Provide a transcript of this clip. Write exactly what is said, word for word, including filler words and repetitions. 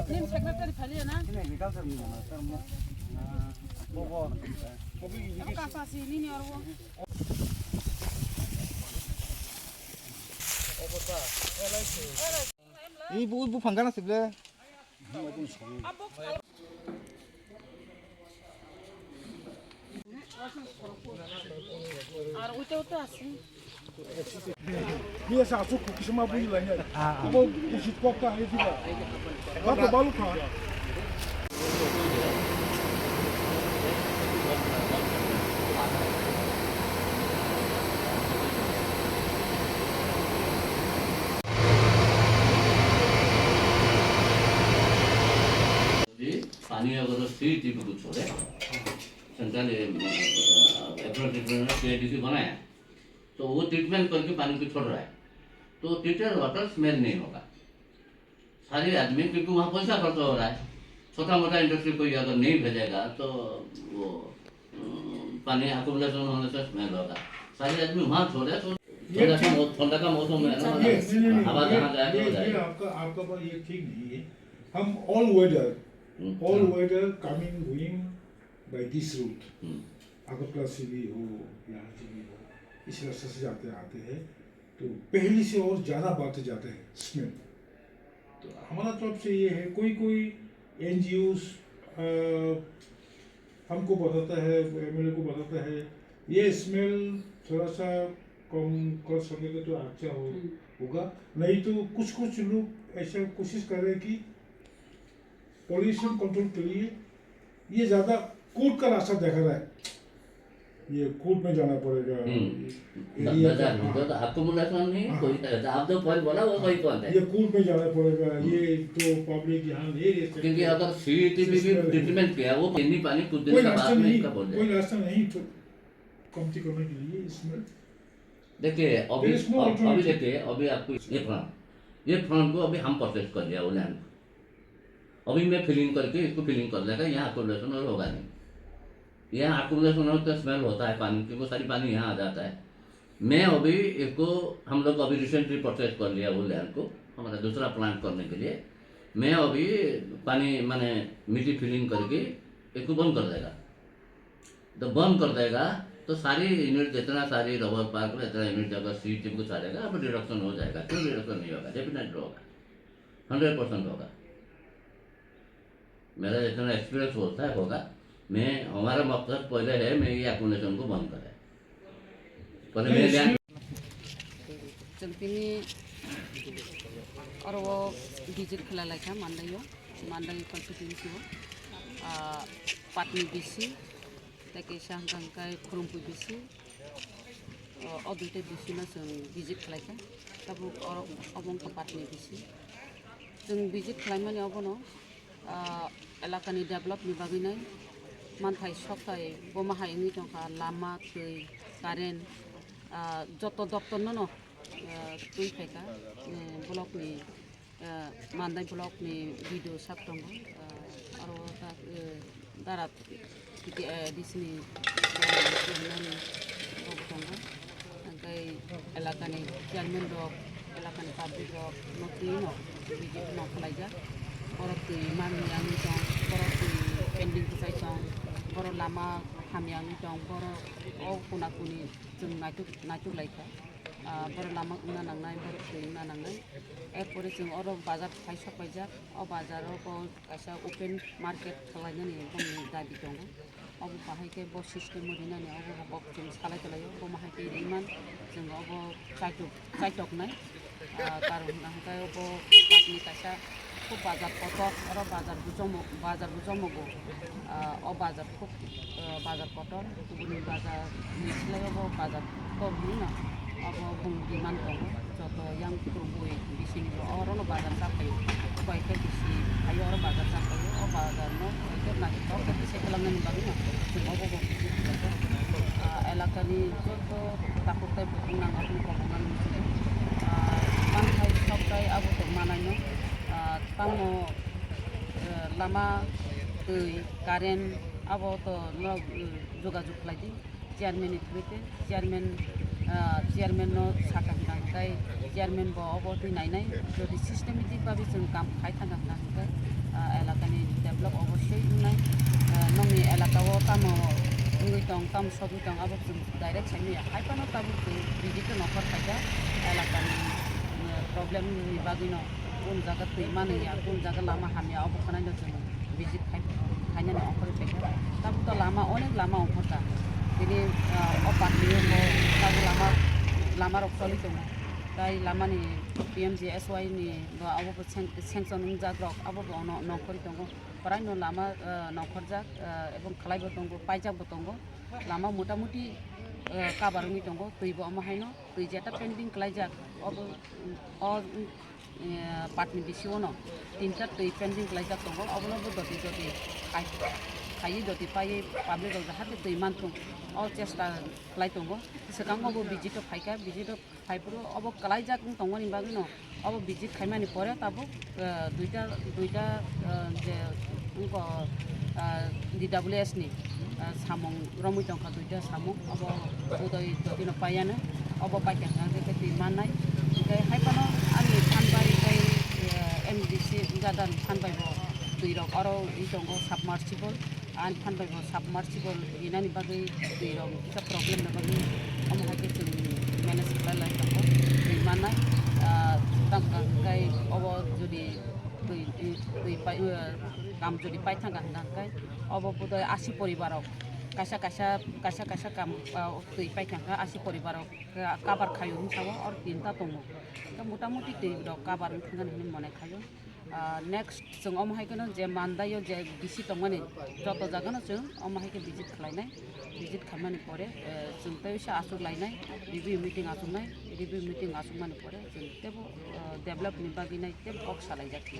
Nini secretary phaliya na? Sini agriculture ni na, sir, mo, ah, bobo. Abo kasa si nini oro. Ini bu, bu pangkana sih, ble. Ar uite uite asi. Biasa asuk kisima bui lanya. Kubo kusit kok ta hai sila. Bato balu kha. पानी अगर सी टीवी को छोड़े, सेंट्रल, अ, अ, abroad treatment CIDC बनाया, तो वो ट्रीटमेंट करके पानी को छोड़ रहा है, तो ट्रीटेड वाटर स्मेल नहीं होगा। सारे आदमी, क्योंकि वहाँ पैसा खर्च हो रहा है, छोटा मोटा इंडस्ट्री कोई अगर नहीं भेजेगा, तो वो, अ, पानी अकोमोडेशन होने से स्मेल होगा। सारे आदमी वहाँ छोड़े, तो ये ठंडा का ठीक, मौ-, ठंडा का मौसम में है ना, ये, नहीं, नहीं, नहीं, हवा ये, जहाँ जाए, ये, वो ये जाए। आपका, आपका बात ये ठीक नहीं है। हम all weather, हम्म, all hmm. Weather coming, going by this route। हम्म। अगरतला से भी हो, यहाँ से भी हो, इस रास्ते से जाते आते हैं, तो पहले से और ज़्यादा बढ़ते जाते हैं स्मेल। तो हमारा तरफ से ये है, कोई कोई एनजीओस, अ, हमको बताता है, एमएलए को बताता है, ये स्मेल थोड़ा सा कम कर सके तो अच्छा हो, हम्म। होगा। नहीं तो कुछ कुछ लोग ऐसा कोशिश कर रहे हैं कि पॉल्यूशन कंट्रोल के लिए ये ज्यादा कोर्ट का रास्ता देखा रहा है। ये कोर्ट में जाना पड़ेगा। हम्म। ये द-, एरिया का, हाँ। तो अकोमोडेशन नहीं, हाँ। कोई तरह का। आप जो पॉइंट बोला, वो वही पॉइंट है। ये कोर्ट में जाना पड़ेगा, हम्म। ये तो पब्लिक यहाँ ले, ले सकते क्योंकि हैं। अगर सीईटीपी भी इसमें ट्रीटमेंट किया, वो पानी, पानी कुछ दिन कोई का रास्ता बाद में नहीं, इसका बोल दे। कोई रास्ता नहीं तो कमती करने के लिए इसमें देखिए, अभी, there is no अब, अभी alternative। देखिए, अभी आपको ये फ्रंट, ये फ्रंट को अभी हम परचेज कर लिया, वो लैंड को। अभी मैं फिलिंग करके इसको फिलिंग कर लेगा, यहाँ अकोमोडेशन और होगा नहीं। यहाँ अकोमोडेशन और तो स्मेल होता है पानी, क्योंकि सारी पानी यहाँ आ जाता है। मैं अभी इसको, हम लोग अभी रिसेंटली परचेज कर लिया वो लैंड को, हमारा दूसरा प्लांट करने के लिए। मैं अभी पानी, माने, मिट्टी फिलिंग करके इसको बंद कर देगा। तो बंद कर देगा, तो सारी यूनिट, जितना सारी रबर पार्क में, इतना यूनिट जगह सीईटीपी को छोड़ेगा, अब रिडक्शन हो जाएगा। क्यों रिडक्शन नहीं होगा? डेफिनेटली होगा, हंड्रेड परसेंट होगा। मेरा जितना एक्सपीरियंस बोलता है होगा। मैं, हमारा मकसद पहले है, मैं ये अकोमोडेशन को बंद करें। पहले मैं land Chwng tini oro o visit khlai lai kha Mandaio, Mandai constituency o, ah, Patni bisi, tei kaisa hwnkha hwnkhe Khurumphwi bisi, o, o duita bisi no chwng visit khlai kha. Tabuk oro obo wngkha Patni bisi. Chwng visit khlaimani obono, ah, elakani developni bagwi nai manthai sokthai bo ma hai wngwi tongkha, lama, twi, current, ah, joto doptor no no, ah, twi phaikha, eh, blockni, ah, Mandai blockni video sak tongo, ah, aro ta, eh, dara T T A D C ni rok tongo, hwnkhe elakani chairman rok, elakani public rok no twi no B J P no khlaijak. Borok twi manmani tong, borok twi pending kwchai tong, borok lama hamyani tong, borok o kuna kuni chwng naituk, naituk lai kha. Ah, borok lama wngna nangnai, borok twi wngna nangnai. Erpore chwng oro bazar phai sok paijak, o bazar o bo kaisa open market khlainani boni dabi tongo. Obo bahai khe bo system o rinani obo bo chwng salai tonglaio, bo ma hai khe ringman chwng obo chaitok, chaitoknai. Ah, karon hwnka hwnkhe obo patni kaisa khub bazar kotor, oro bazar bo jomo, bazar bo jomogo. Ah, o bazar khub, ah, bazar kotor, kubuni bazar ni slai obo bazar kotor hwnwi no obo bung demand tongo. Joto yang kwrwngwi bising rok orono bazar cha phaio, koi khe bisi phaio oro bazar cha phaio, o bazar no koi khe naithotok khe bisi kwlangnani bagwi no chwng obo bo bisi khlai kha. Ah, elakani joto takhuk tei bukhuk nang rokni kok nang bisi, ah, manthai sok tai abo tong manai no, ah, tamo, eh, lama, twi, current abo to norok, eh, jogajog khlai di. Chairman ni through te, chairman Ah, chairman no sakha hwnkha hwnkhe chairman bo obo twi nainai, jodi systematic babe chwng kam khai thangkha hwnkha hwnkhe, ah, elakani develop obosoi wngnai. Ah, nokni elaka o tamo wngwi tong, tamo sogwi tong, abo chwng direct sai manya. Hai phano tabuk chwng visit o nokar khaikha elakani, ah, problem ni bagwino, kun jaga twi manwi ya, kun jaga lama hamya, obo khwnaino chwng visit khai, khainani ongkhorwi phaikha. Tabuk to lama, onek lama ongkhorkha. Bini, ah, o party o bo tabuk lama, lama rok choli tongo. Tai lamani P M G S Y ni bo abo bo sen-, sanction wngjak rok, abo bo ono nongkhorwi tongo. Kwraino lama, ah, nongkhorjak, ah, ebong khlaibo tongo, paijak bo tongo. Lama motamuti, ah, cover wngwi tongo, twi bo omo haino, twi jeta pending khlaijak, obo, o, eh, patni bisingo no tinta twi pending khlaijak tongo, obono bo doti doti khai, khaiwi doti paiwi public rok jahate twi manthung, o chesta khlai tongo. Swkango bo visit o phaikha, visit o phaiphuru obo khlaijak wng tongmani bagwino obo visit khaimani pore tabuk, eh, duita, duita, eh, je wngkha, eh, D W S ni, eh, samung romwi tongkha duita samung, obo budai dotino paiano, obo paikha hwnkhe twi mannai. Hwnkhe hai phano ani phan bai tei, eh, M D C jadani phan bai bo twi rok oro wng tongo submersible, ani phan bai bo submersible rinani bagwi twi rok kisa problem ni bagwi omo hai khe chwng manage khlai lai tongo twi mannai. Ah, tamo hwnkhe obo jodi twi, twi pai, eh, kam jodi pai thangkha hwnkhe obo budai asi poribar rok kaisa kaisa, kaisa kaisa kam, ah, twi paikha hwnkhe asi poribar rok, ah, cover khaio hinwi sao, oro tinta tongo. Motamuti twi rok cover wngkha hinwi mone khaio. Ah, next chwng omo hai kheno je Mandai o je D C tongmani joto jaga no chwng omo hai khe visit khlainai, visit khaimani pore, eh, chwng tei se achuk lainai, review meeting achuknai, review meeting achukmani pore chwng teibo, eh, develop ni bagwi nai teibo kok salaijak khe.